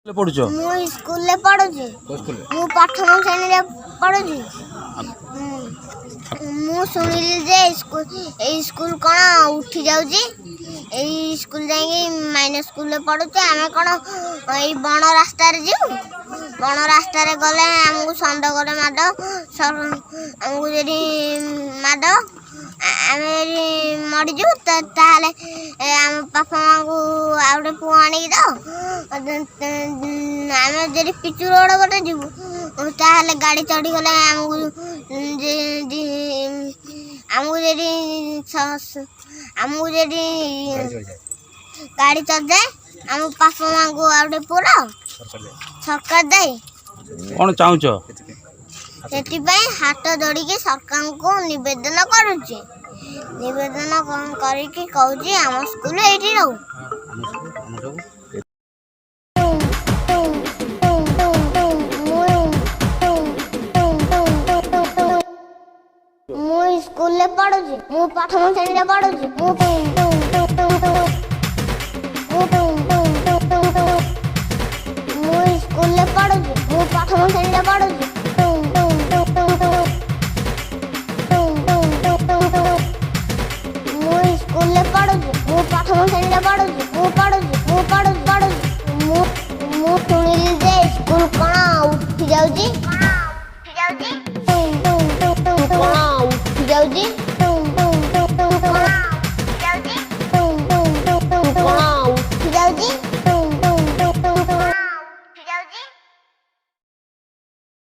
ପଢୁଛ? ମୁଁ ସ୍କୁଲରେ ପଢୁଛି। ମୁଁ ପ୍ରଥମ ଶ୍ରେଣୀରେ ପଢୁଛି। ମୁଁ ଶୁଣିଲି ଯେ ସ୍କୁଲ, ଏଇ ସ୍କୁଲ କ'ଣ ଉଠି ଯାଉଛି। ଏଇ ସ୍କୁଲ ଯାଇକି ମାଇନର ସ୍କୁଲରେ ପଢୁଛୁ। ଆମେ କ'ଣ ଏଇ ବଣ ରାସ୍ତାରେ ଯିବୁ? ବଣ ରାସ୍ତାରେ ଗଲେ ଆମକୁ ଷଣ୍ଢ ଗଲେ ମାଡ଼, ଆମକୁ ଯଦି ମାଡ଼, ଆମେ ଯଦି ମରିଯିବୁ, ତାହେଲେ ଆମ ବାପା ମାଆଙ୍କୁ ଆଉ ଗୋଟେ ପୁଅ ଆଣିକି ଦାଅ। ଆମେ ଯଦି ପିଚୁ ରୋଡ଼ ପଟେ ଯିବୁ, ତାହେଲେ ଗାଡ଼ି ଚଢ଼ିଗଲେ ଆମକୁ ଆମକୁ ଯଦି ଆମକୁ ଯଦି ଗାଡ଼ି ଚଢ଼ିଯାଏ, ଆମ ବାପା ମାଆଙ୍କୁ ଆଉ ଗୋଟେ ପୁଅ ସରକାର ଦେଇ। କ'ଣ ଚାହୁଁଛ? ସେଥିପାଇଁ ହାତ ଯୋଡ଼ିକି ସରକାରଙ୍କୁ ନିବେଦନ କରୁଛି। ନିବେଦନ କରିକି କହୁଛି, ଆମ ସ୍କୁଲ ଏଇଠି ରହୁ। ମୁଁ ସ୍କୁଲରେ ପଢୁଛି। ମୁଁ ପ୍ରଥମ ଶ୍ରେଣୀରେ ପଢୁଛି। ମୁଁ ମୁଁ ସ୍କୁଲରେ ପଢୁଛି। ମୁଁ ପ୍ରଥମ ଶ୍ରେଣୀରେ ପଢୁଛି। ମୁଁ ସ୍କୁଲରେ ପଢୁଛି। ମୁଁ ପ୍ରଥମ ଶ୍ରେଣୀରେ ପଢୁଛି। ମୁଁ ପଢୁଛି, ମୁଁ ପଢୁଛି, ପଢୁଛି। ମୁଁ ଶୁଣିଲି ଯେ ସ୍କୁଲ କ'ଣ ଉଠି ଯାଉଛି।